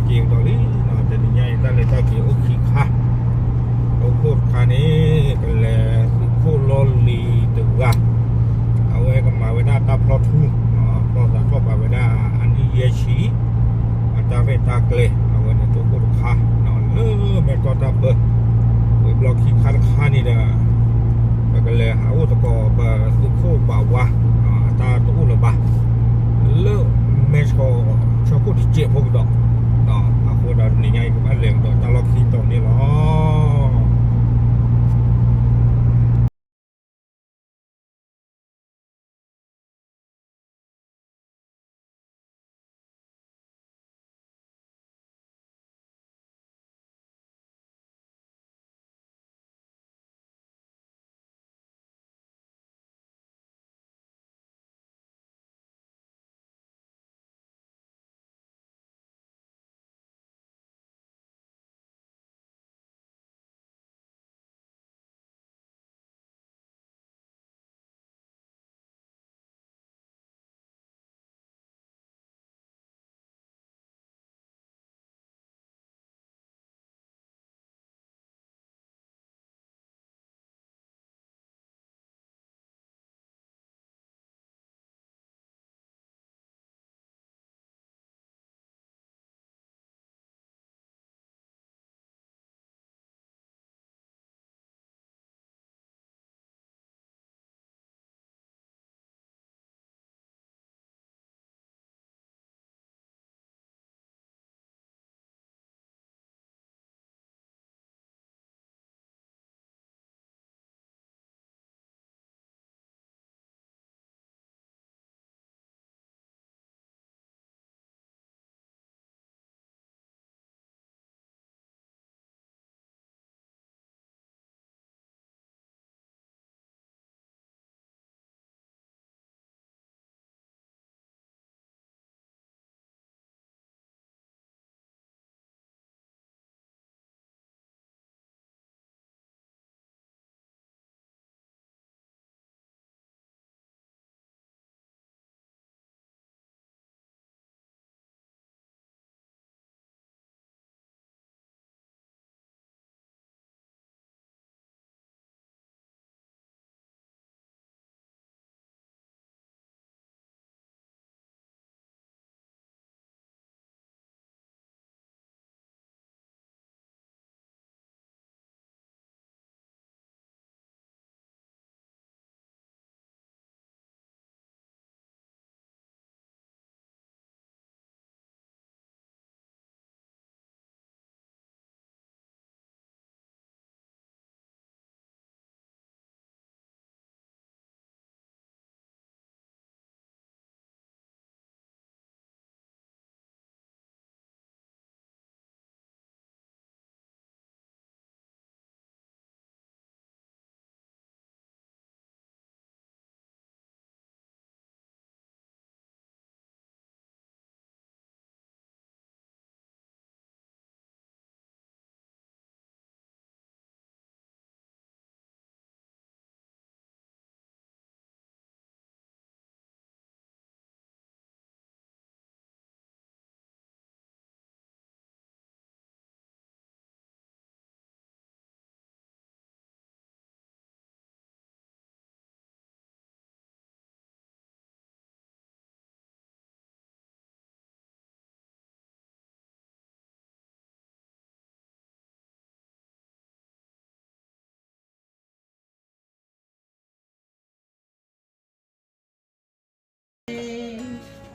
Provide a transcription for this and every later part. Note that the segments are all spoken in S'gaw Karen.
က့ၤကဒီးလံ, တနံၤညါအံၤ တၢ်လဲၤတၢ်က့ၤအိၣ်ခံခါ, သုးခိၣ်တခါန့ၣ် ကလဲၤသုးခိၣ်လီၢ်လံၤတဂၤ, အဝဲကမၤဝဲဒၣ်တၢ်ဖျီထူ, ဖျီသးထီၣ်ပာ်ဝဲဒၣ်အနံၣ်ယဲၢ်ဆံ အတၢ်ရဲၣ်တၢ်ကျဲၤ, အဝဲန့ၣ်သုးခိၣ်တခါ လၢမဲၢ်တီၢ်တၢ်ပၢ, ဝံၤဘျီခံခါတခါန့ၣ်ဒီး ပကလဲၤဟးအိၣ်သကိးပသုးခိၣ်ဘၣ်ဝါ, အတၢ်တအိၣ်လၢၤဘၣ်, လၢမဲၢ်ဆီ ဆၢခိၣ်တစဲးဖိကဒီး, အဃိဒီးတနံၤညါအံၤ ပဘၣ်လဲၤကဒီးတၢ်လီၢ်ခံတီၤန့ၣ်လီၤ.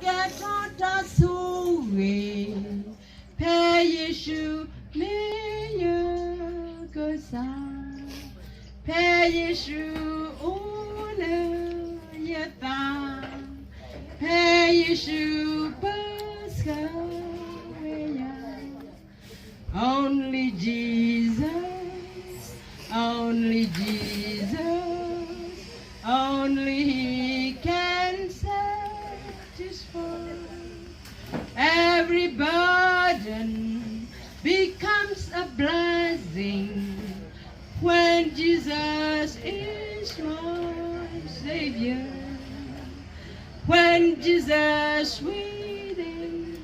ကဲထီၣ်တၢ်ဆိၣ်ဂ့ၤ, ဖဲယ့ၣ်ၡူးမ့ၢ်ယကစၢ်, ဖဲယ့ၣ်ၡူးအိၣ်လၢယသး, ဖဲယ့ၣ်ၡူးပၢဆှၢဝဲယၤ Only Jesus, only Jesus, only He can satisfy. Every burden becomes a blessing when Jesus is my Savior. When Jesus within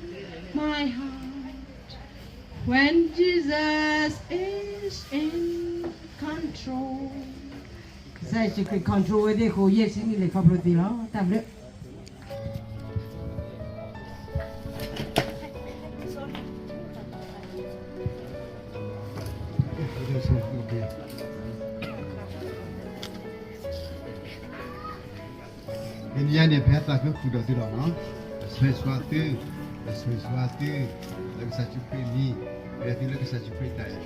my heart, When Jesus is in control. ကစၢ်ယ့ၣ်ၡူးခရံာ် control ဝဲသ့ၣ်အဃိ ယဲၢ်ဆံနံၣ်လဲၤခီဖျိသ့လီၤ. တၢ်ဘျုး တနံၤအံၤန့ၣ် ပဟဲသးခုဃုာ်ဒီးသုလီၤနီၤ. ပဆၢဂ့ၤဆၢဝါသု, ပဆၢဂ့ၤဆၢဝါသု, လၢကစၢ်ယ့ၣ်ၡူးခရံာ်အမံၤ, ပယီၤသုလၢကစၢ်ယ့ၣ်ၡူးခရံာ်တၢ်အဲၣ်,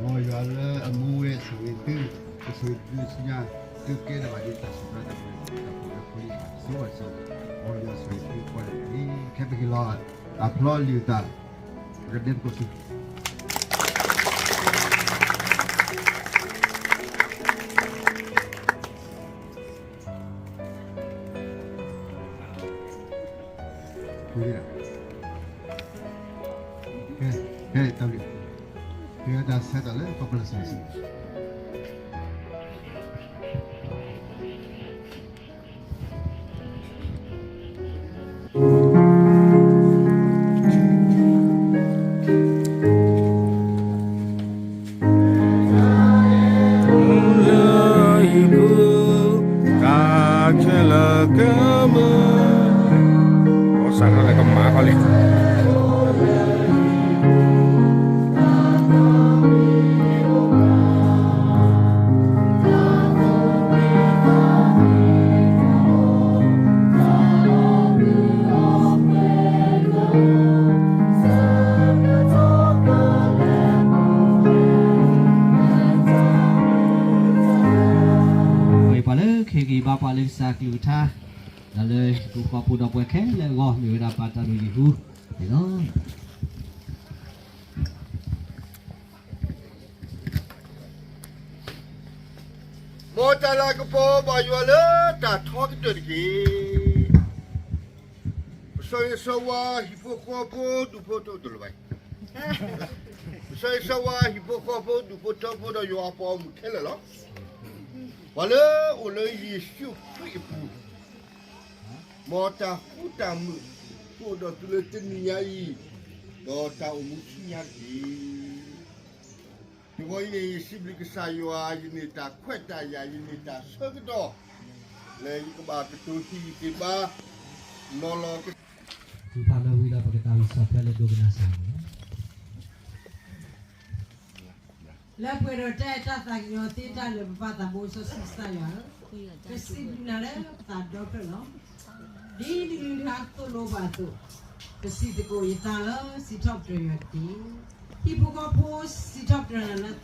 မ်ယွၤလၢအမူဝဲဆိၣ်ဂ့ၤသု, ကဆိၣ်ဂ့ၤသုဆူညါ, သုကဲထီၣ်ဘၣ်ဒ်တၢ်စူၢ်တၢ်နာ်တၢ်ဖိလံၤတၢ်ဖိလၢဖိလံၤအသိးအသိး, မ်ယွၤဆိၣ်ဂ့ၤသုကိးဂၤဒဲးတက့ၢ်. ခဲပဟ့ၣ်လီၤတၢ်ဖျီလံာ်အသး, ပကဒဲသကိးသု ကဲ, ကဲ, တၢ်ဘျုး, ကဲတၢ်ဆဲးတၢ်လၢပှၤပလၢၢ်စ့ၢ်ကီး လၢဟံၣ်ပူၤ တၢ်ခဲလၢာ်ကမုာ်, ကီၢ်စးထီၣ်လၢကမၤခီလံ ပှၤလၢခံက့ၤဘါပှၤလၢကစၢ်ကလုၢ်ကထါ, ဒီးလၢဟံၣ်ဖိဃီဖိဒီးပှၤခဲလၢာ်အဂီၢ် မ့ၢ်ဝဲဒၣ်ပၢ်တၢ်လုၢ်ဟံၣ်ဟူန့ၣ်လီၤ. မ်တၢ်လၤကပီၤဘၣ်ယွၤလၢတၢ်ထီကတၢၢ်တက့ၢ်. ပဆၢဂ့ၤဆၢဝါဟံၣ်ဖိဃီဖိဒူၣ်ဖိထၢဖိတလၢၤဘၣ်. ပဆၢဂ့ၤဆၢဝါဟံၣ်ဖိဃီဖိဒူၣ်ဖိထၢဖိဒီးယွၤအပှၤဂီၢ်မုၢ်ခဲလၢာ်လီၤ. ပှၤလၢအအိၣ်လၢယ့ၣ်ၡူးခရံာ်အပူၤ, မ်တၢ်ဃူတၢ်မုာ်ကအိၣ်ဒီးသုလၢတနံၤညါအံၤ, ဒီးတၢ်အိၣ်မူဆူညါတက့ၢ်. တဂီၤအံၤန့ၣ် ယစံးဘျုးကစၢ်ယွၤ, ယန့ၢ်တၢ်ခွဲးတၢ်ယာ်, ယန့ၢ်တၢ်ဆၢကတီၢ်, လၢယကဘၣ်ကတိၤဟံၣ်ဂံၢ်ဟံၣ်ဘါ, နီၤလီၤကစၢ် သုဖးလၢဝံၤဒီး ပကသးဝံၣ်ဆီၣ်ထွဲလၢဒိကနၣ်စ့ၢ်ကီးန့ၣ်လီၤ. လၢပှဲၤဒီးတၢ်အဲၣ်တၢ်သးကညီၤသ့တၢ်လၢာ်ပပၢ်သးဘိစီဆှံကစၢ်ယွၤဧၢ, ပစံးဘျုးနၤလၢပသးဒီဖျၢၣ်လီၤ. ဒ်နကလုၢ်ကထါသိၣ်လိပှၤအသိး, ပစံးသကိးယသးဧၢ, စံးထီၣ်ပတြၢၤယွၤတက့ၢ်. ဟံၣ်ဖိဃီဖိစံးထီၣ်ပတြၢၤနၤလၢသး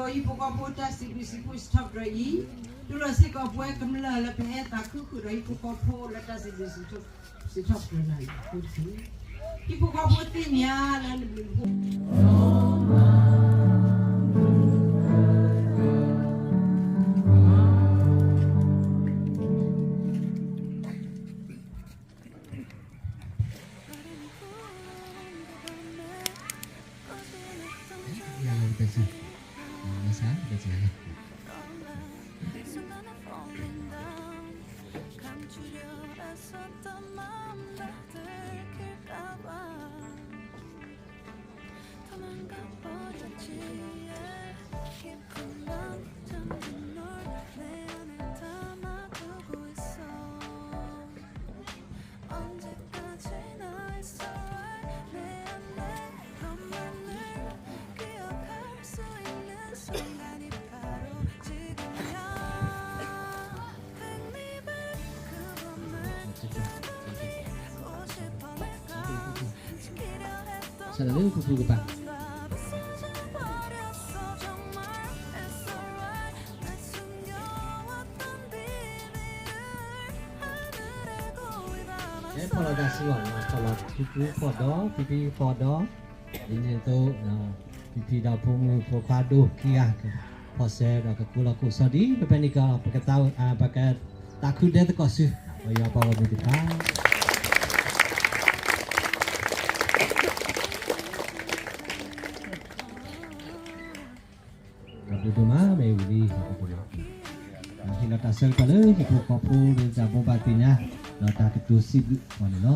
ဒီဖျၢၣ်လီၤ. တူၢ်လိာ်ဟံၣ်ဖိဃီဖိတၢ်စံးဘျုးစံးဖှိၣ်စံးထီၣ်ပတြၢၤအံၤ, တူၢ်လိာ်စ့ၢ်ကီးပဝဲကမျၢၢ်လၢပဟဲသးခုဃုာ်ဒီးဟံၣ်ဖိဃီဖိလၢတၢ်စံးဘျုးစံးထီၣ်ပတြၢၤနၤအံၤအဃိတက့ၢ်. ဟံၣ်ဖိဃီဖိသ့ၣ်ညါလၢနဘျုးနဖှိၣ် ဆၢလၢဖုဖုကပၤ ဖီၣ်လီၤတၢ်စုအီၤ, ဖီၣ်လီၤဖံဖံဖီၣ်ဒီး, ဖံဖံဖီၣ်ဒီး, ဒ်န့ၣ်အသိး, ဖံဖံဒီးဖိမုၣ်ဖိခွါဒိၣ်ခံဂၤ, ဖီၣ်စၢၤဒီးကကိးလီၤကိးစီၤဒ် ပဖဲန့ၣ်ကီး ပကသး, ပကသးခုဒဲသကိးဆူ ပယီၤပှၤဂီၢ်မုၢ်တဖၣ် ဒီးဒိၣ်ဒိၣ်မးမ့ၢ်ဝံၤလံ, ဟ့ၣ်လီၤတၢ်ဆၢကတီၢ်လၢဟံၣ်ဖိဃီဖိလၢတၢ်ဘိးဘၣ်သ့ၣ်ညါ, ဒီးတၢ်ကတိၤစံးဘျုးအီၤန့ၣ်လီၤ.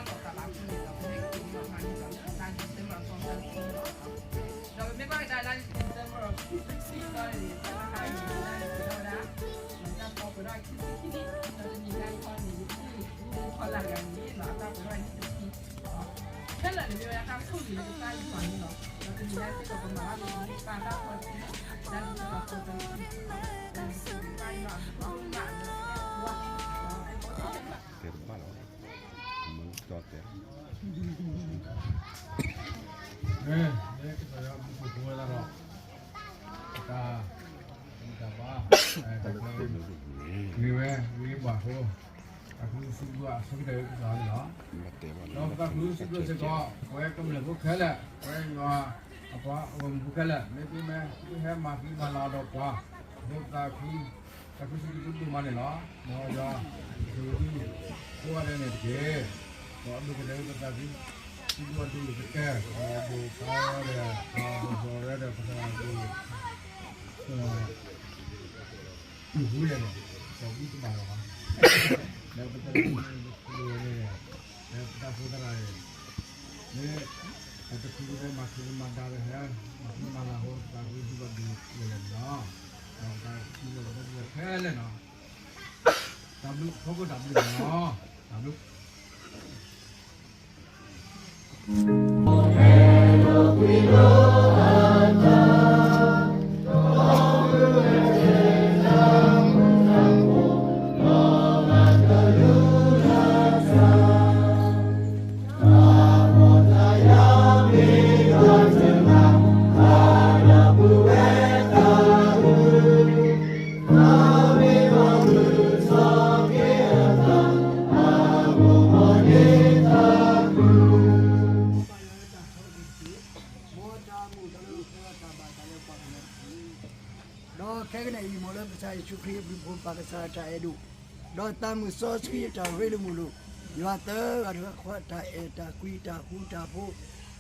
သးဘၣ်ဖဲန့ၣ်ဒီး ပဟဲက့ၤလီၤမၤန့ၢ်ဒီးလါ December အသီသၢဆံန့ၣ်လီၤ. ဒီးပမ့ၢ်ကွၢ်ကဒါလါ December ခံဆံခံသီန့ၣ် တၢ်ဟါန့ၣ် လါန့ၣ်ကဒီးဝဲဒၣ် တၢ်ကီပှဲၤထီၣ်ခံဆံခံနံၣ် ဒီးတနံၤညါခီန့ၣ် ယသ့ၣ်မူခီလၢ်ဂၤန့ၣ်လီၤ တၢ်ပှဲၤထီၣ်နံၣ်တဆံ ခဲလၢာ်န့ၣ် မ့ၢ်ဝဲဒၣ်တၢ်ဆိၣ်ဂ့ၤလၢကစၢ်ယွၤန့ၣ်လီၤ. ဒီးတနံၤညါစ့ၢ်ကီး ပမၤဘၣ်လၢပတၢ်သးခီၣ်ထံး တၢ်ဒ်သိးဒီး ကစၢ်ယွၤအဘျုးအဖှိၣ်လၢ တဲတဘၣ်လီၤ, မ့ၢ်ကၠီတဲ, မ့ၢ်ကစၢ်ယွၤအဘျုးအဖှိၣ်ဝဲဒၣ်ဒီး တၢ် တၢ်ဘါ မ့ၢ်ဝဲ မ့ၢ်ဘၣ်ဃိ တၢ်ကလုၢ်စံးဘျုးအဆိကတၢၢ်ကစၢ်န့ၣ်လီၤ. ဒီးပသးခုစံးဘျုးစ့ၢ်ကီး ပဝဲကမျၢၢ်ဖိခဲလၢာ် ပဝဲယွၤအပှၤဂီၢ်မုၢ်ဖိခဲလၢာ် မ့တမ့ၢ် သုဟဲမၤသံမၤလၤဒီးပှၤ အဃိပသးခု တၢ်ခုစံးဘျုးဒိၣ်မးန့ၣ်လီၤ. မ်ယွၤ ကစၢ်ယွၤ ကိးဂၤဒဲးန့ၣ်တက့ၢ်. ဒီးအဒိၣ်ကတၢၢ်ပသးခု စံးဘျုးအဒိၣ်ကတၢၢ် ဒီးဒိၣ်ဖးဒီး ဒီးဒိၣ်ဒီး ပသးခု မ့ၢ်ဝဲန့ၣ် စီၤဘံၣ်တဘၣ်လီၤဘၣ်, လၢပတၢ်ဖိသရၣ်န့ၣ် လၢပတၢ်ဖိသရၣ်န့ၣ် လၢ အတခူတၢ်မၤခူမၤဒါဒီးဟဲ မၤခူမၤလၤဟိ ပသးခုစံးဘျုးဒိၣ်ဝဲလီၤန့ၣ်လီၤ. ဒီးပသးခုလၢပတၢ်ခဲလၢာ်နီၤ, တၢ်ဘျုး ဖီခိၣ်တၢ်ဘျုးန့ၣ်လီၤ, တၢ်ဘျုး ဒီးခဲကနံၣ်အံၤ မ်လၢကစၢ်ယ့ၣ်ၡူးခရံာ်အဘျုးအဖှိၣ် ပၢ်ကစၢ်တၢ်အဲၣ်ဒိၣ်, ဒီးသးမုၢ်စီဆှံတၢ်ရ့လိာ်မုာ်လိာ်, ယွၤသၢဂၤတဂၤဃီ တၢ်အဲၣ်တၢ်ကွံတၢ်ဃူတၢ်ဖိး,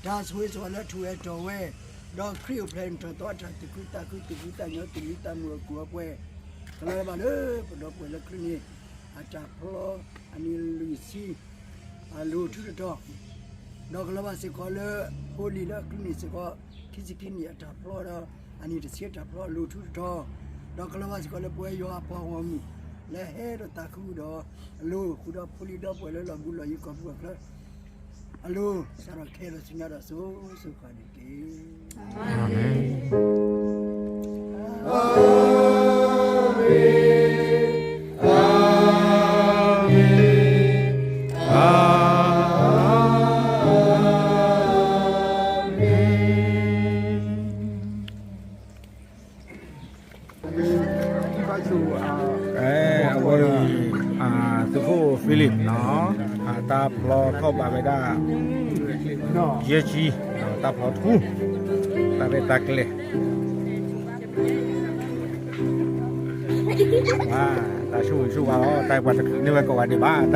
တၢ်ဆိၣ်ဂ့ၤဆိၣ်ဝါလၢထူၣ်အဲၣ်တီၢ်ဝဲ, ဒီးခရံာ်အိၣ်ဖျဲၣ်ထီၣ်သီအတၢ်သူၣ်ခုသးခု သူၣ်ဖှံသးညီ သူၣ်မံသးမုာ်အကူအပှဲၤ, ကလီၤဘၣ်လၢပဒီပုၢ်ဝဲၢ်လၢခရံာ်န့ၣ် အတၢ်ဖျီအနံၣ်လွံၢ်ဆံ အလိၤထူတတီၤ, ဒီးကလီၤဘၣ်စ့ၢ်ကီးလၢ ဖိလံၤလၢအကျုးန့ၣ်စ့ၢ်ကီး ခံဆံခံနံၣ်အတၢ်ဖျီဒီး အနံၣ်တဆံအတၢ်ဖျီအလိၤထူတတီၤ, ဒီးကလီၤဘၣ်စ့ၢ်ကီးလၢပဝဲယွၤအပှၤဂီၢ်မုၢ် လၢဟဲဒီးသးခုဒီး အလိၤဃုာ်ဒီးဖိလံၤဒီပုၢ်ဝဲၢ်လၢလီၢ်ဘူးလီၢ်ယံၤကီၢ်ပူၤအချၢ အလိၤ စးထီၣ်ခဲအံၤဒီးဆူညါဒီးစိၤစိၤဃၣ်ဃၣ်န့ၣ်တက့ၢ်. အၤမ့ၣ်. အၤမ့ၣ်. အၤမ့ၣ်. အဝဲအံၤ သုးခိၣ် Philip နီၤ, တၢ်ဖျီထီၣ်ဘၣ်ဝဲဒၣ် ယဲၢ်ဆံ, တၢ်ဖျီထူ, တၢ်ရဲၣ်တၢ်ကျဲၤ တၢ်ဆိၣ်ဂ့ၤဆိၣ်ဝါလီၤ, တၢ်ပှၤတချုးန့ၢ်ဝဲကိးဂၤဒဲးဘၣ် တၢ်အံၤ,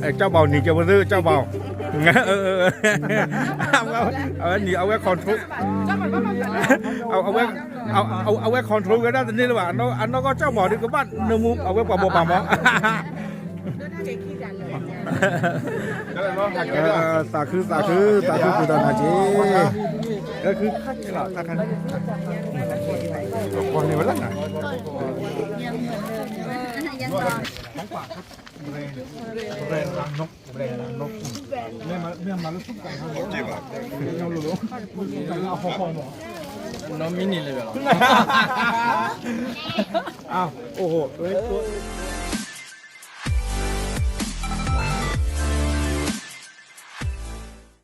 ကၠီဘၣ်နံၤကဲဝဲသ့ၣ် ကၠီဘၣ်, အဝဲနံၤ အဝဲ control, အဝဲ အဝဲ control ဝဲဒၣ်တန့ၢ်လၢၤဘၣ်, အနီၢ်ကီၢ်ကၠီဘၣ်ဒီးကဘၣ်နၢမူ အဝဲပှၤဘီပာ်မီၤ သးခု သးခု သးခု ပူၤတၢ်နၤက့ၤ, သးခု နီၢ်မံနံၤလၢၤလီၤ, အိၣ်ဟိး